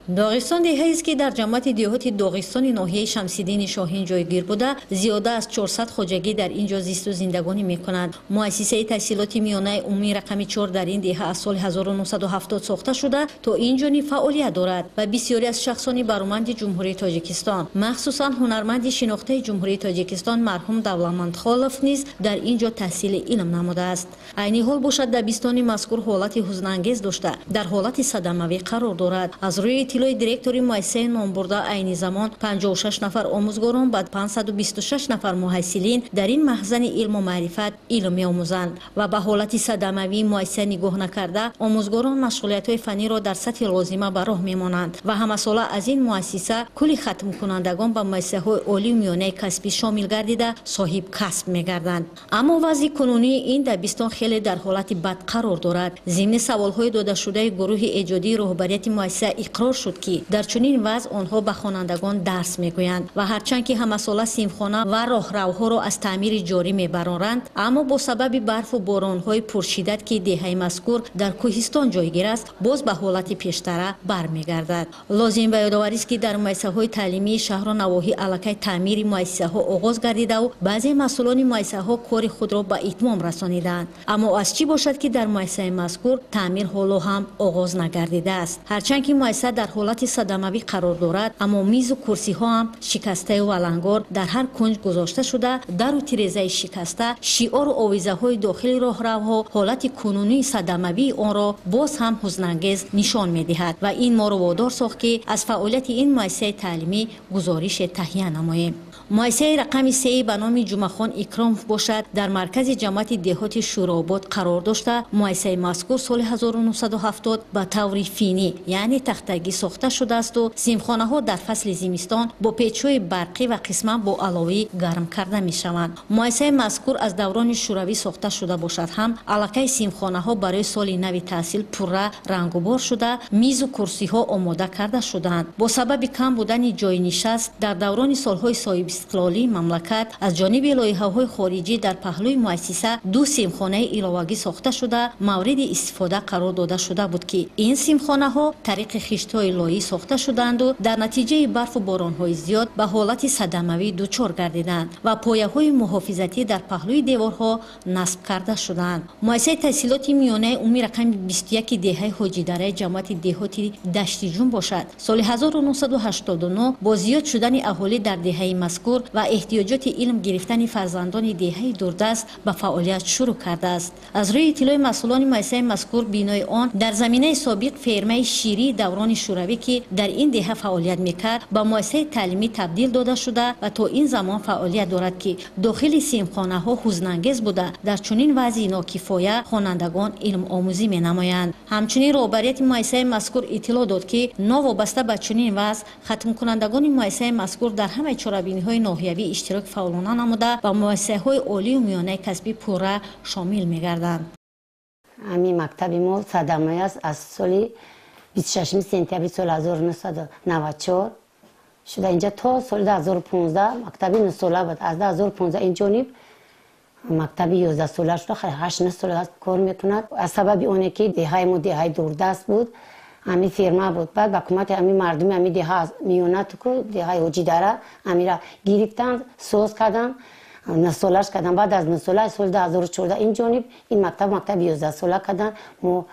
Доғистон деҳаест, ки дар ҷамоати деҳоти Доғистони ноҳияи Шамсиддини Шоҳин ҷойгир буда, зиёда аз 400 хоҷагӣ дар ин ҷо зисту зиндагонӣ мекунанд. Муассисаи таҳсилоти миёнаи умумии рақами 4 дар ин деҳа аз соли 1970 сохта шуда, то ин ҷониб фаъолият дорад ва бисёре аз шахсони бароманди Ҷумҳурии Тоҷикистон, махсусан ҳунарманди шинохтаи Ҷумҳурии Тоҷикистон марҳум Давлатманд Холов низ дар ин ҷо таҳсили илм намудааст. Айни ҳол бошад, дабистони мазкур ҳолати ҳузнангез дошта, дар ҳолати садамавӣ қарор дорад. Аз рӯи иттилои директори муассисаи номбурда, айни замон 56 нафар омӯзгорон ба 526 нафар муҳассилин дар ин маҳзани илму маърифат илм меомӯзанд ва ба ҳолати садамавии муассиса нигоҳ накарда, омӯзгорон машғулиятҳои фанниро дар сатҳи лозима ба роҳ мемонанд ва ҳамасола аз ин муассиса кулли хатмкунандагон ба муассисаҳои олию миёнаи касбӣ шомил гардида, соҳиб касб мегарданд. Аммо вазъи кунунии ин дабистон хеле дар ҳолати бад қарор дорад. Зимни саволҳои додашудаи гурӯҳи эҷодии роҳбарияти муассиса иқрор шуд, ки дар чунин вазъ онҳо ба хонандагон дарс мегӯянд ва ҳарчанд ки ҳамасола синфхона ва роҳравҳоро аз таъмири ҷорӣ мебароранд, аммо бо сабаби барфу боронҳои пуршиддат, ки деҳаи мазкур дар кӯҳистон ҷойгир аст, боз ба ҳолати пештара бармегардад. Лозим ба ёдоварист, ки дар муассисаҳои таълимии шаҳру навоҳӣ аллакай таъмири муассисаҳо оғоз гардидаву баъзе масъулони муассисаҳо кори худро ба итмом расонидаанд. Аммо аз чӣ бошад, ки дар муассисаи мазкур таъмир ҳоло ҳам оғоз нагардидааст? Ҳарчанд ки муассиса дар ҳолати садамавӣ қарор дорад, аммо мизу курсиҳо ҳам шикастаю валангор дар ҳар кунҷ гузошта шуда, дару тирезаи шикаста, шиору овезаҳои дохили роҳравҳо ҳолати кунунии садамавии онро боз ҳам ҳузнангез нишон медиҳад ва ин моро водор сохт, ки аз фаъолияти ин муассисаи таълимӣ гузорише таҳия намоем. Муассисаи рақами сеи ба номи Ҷумахон Икромов бошад, дар маркази ҷамоати деҳоти Шӯрообод қарор дошта, муассисаи мазкур соли 1970 ба таври финӣ, яъне тахтагӣ сохта шудаасту синфхонаҳо дар фасли зимистон бо печҳои барқӣ ва қисман бо аловӣ гарм карда мешаванд. Муассисаи мазкур аз даврони шӯравӣ сохта шуда бошад ҳам, аллакай синфхонаҳо барои соли нави таҳсил пурра рангубор шуда, мизу курсиҳо омода карда шудаанд. Бо сабаби кам будани ҷойнишаст дар даврони солҳои соҳибистиқлолии мамлакат аз ҷониби лоиҳаҳои хориҷӣ дар паҳлӯи муассиса ду синфхонаи иловагӣ сохта шуда, мавриди истифода қарор дода шуда буд, ки ин синфхонаҳо тариқи хиштҳои лоӣ сохта шудаанду дар натиҷаи барфу боронҳои зиёд ба ҳолати садамавӣ дучор гардиданд ва пояҳои муҳофизатӣ дар паҳлӯи деворҳо насб карда шуданд. Муассисаи таҳсилоти миёнаи умумии рақами 21 деҳаи Ҳоҷидараи ҷамоати деҳоти Даштиҷум бошад, соли 1989 бо зиёд шудани аҳолӣ дар деҳаи мазкур ва эҳтиёҷоти илм гирифтани фарзандони деҳаи дурдаст ба фаъолият шурӯъ кардааст. Аз рӯи иттилои масъулони муассисаи мазкур, бинои он дар заминаи собиқ фермаи ширии даврони шӯравӣ, ки дар ин деҳа фаъолият мекард, ба муассисаи таълимӣ табдил дода шуда ва то ин замон фаъолият дорад, ки дохили синфхонаҳо ҳузнангез буда, дар чунин вазъи нокифоя хонандагон илмомӯзӣ менамоянд. Ҳамчунин роҳбарияти муассисаи мазкур иттилоъ дод, ки новобаста ба чунин вазъ хатмкунандагони муассисаи мазкур дар ҳамаи чорабиниҳои ноҳиявӣ иштирок фаъолона намуда, ба муассисаҳои олию миёнаи касбӣ пурра шомил мегарданд. Ҳамин мактаби мо садамавӣ аст, аз соли 26 сентябри соли 1994 шуда, инҷа то соли 2015 мактаби 9сола буд. Аз 2015 ин ҷониб мактаби 11сола шуда, 8 сол аст кор мекунад. Аз сабаби оне ки деҳаи мо деҳаи дурдаст буд, ҳамин ферма буд, баъд ба кӯмаки ҳамин мардуми ҳамин деҳа миёнатуку деҳаи Ҳоҷидара ҳамира гирифтанд, соз карданд, 9солаш карданд. Баъд аз 9сола соли 2014 ин ҷониб ин мактаб мактаби 11сола карданд. Мо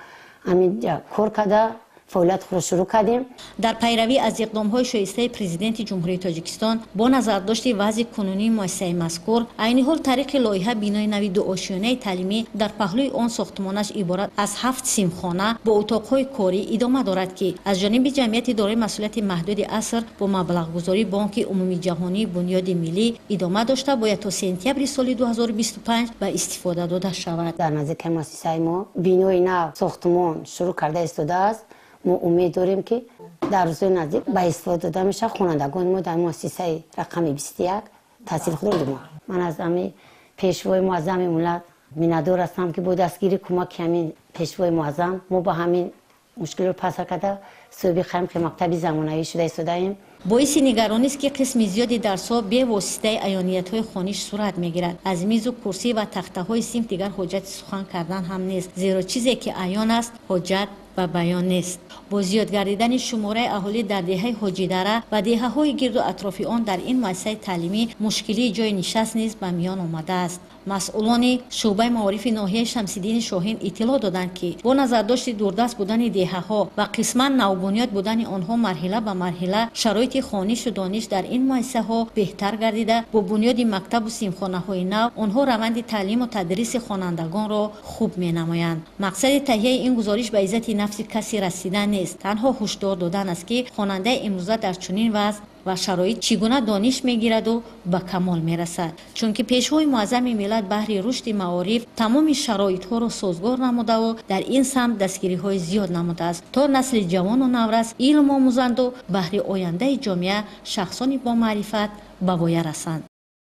ҳамин кор карда, фаъолият худро шурӯъ кардем. Дар пайравӣ аз иқдомҳои шоистаи Президенти Ҷумҳурии Тоҷикистон бо назардошти вазъи кунунии муассисаи мазкур, айни ҳол тариқи лоиҳа бинои нави дуошёнаи таълимӣ дар паҳлӯи он сохтмонаш иборат аз 7 синфхона бо утоқҳои корӣ идома дорад, ки аз ҷониби ҷамъияти дорои масъулияти маҳдуди Аср бо маблағгузории Бонки Умумиҷаҳонии Бунёди Миллӣ идома дошта, бояд то сентябри соли 2025 ба истифода дода шавад. Дар наздикаи муассисаи мо бинои нав сохтмон шурӯъ карда истодааст. Мо умед дорем, ки дар рӯзҳои наздик ба истифода дода мешавад. Хонандагони мо дар муассисаи рақами 21 таҳсили худро идома. Ман аз ҳамин пешвои муаззами миллат миннатдор ҳастам, ки бо дастгири кӯмаки ҳамин пешвои муаззам мо ба ҳамин мушкилро пас карда, соҳиби хайм ки мактаби замонавӣ шуда истодаем. Боиси нигаронист, ки қисми зиёди дарсҳо бевоситаи аёниятҳои хониш сурат мегирад. Аз мизу курсӣ ва тахтаҳои синф дигар ҳоҷати сухан кардан ҳам нест, зеро чизе ки аён аст, ҳоҷат ба баён нест. Бо зиёд гардидани шумораи аҳолӣ дар деҳаи Ҳоҷидара ва деҳаҳои гирду атрофи он дар ин муассисаи таълимӣ мушкилии ҷойи нишаст низ ба миён омадааст. Масъулони шӯъбаи маорифи ноҳияи Шамсиддини Шоҳин иттилоъ доданд, ки бо назардошти дурдаст будани деҳаҳо ва қисман навбунёд будани онҳо марҳила ба марҳила шароити хонишу дониш дар ин муассисаҳо беҳтар гардида, бо бунёди мактабу синфхонаҳои нав онҳо раванди таълиму тадриси хонандагонро хуб менамоянд. Мақсади таҳияи ин гузориш ба иззати нафси касе расидан нест, танҳо ҳушдор додан аст, ки хонандаи имрӯза дар чунин вазъ ва шароит чӣ гуна дониш мегираду ба камол мерасад. Чунки Пешвои муаззами миллат баҳри рушди маориф тамоми шароитҳоро созгор намудаву дар ин самт дастгириҳои зиёд намудааст, то насли ҷавону наврас илм омӯзанду баҳри ояндаи ҷомеа шахсони бомаърифат ба воя расанд.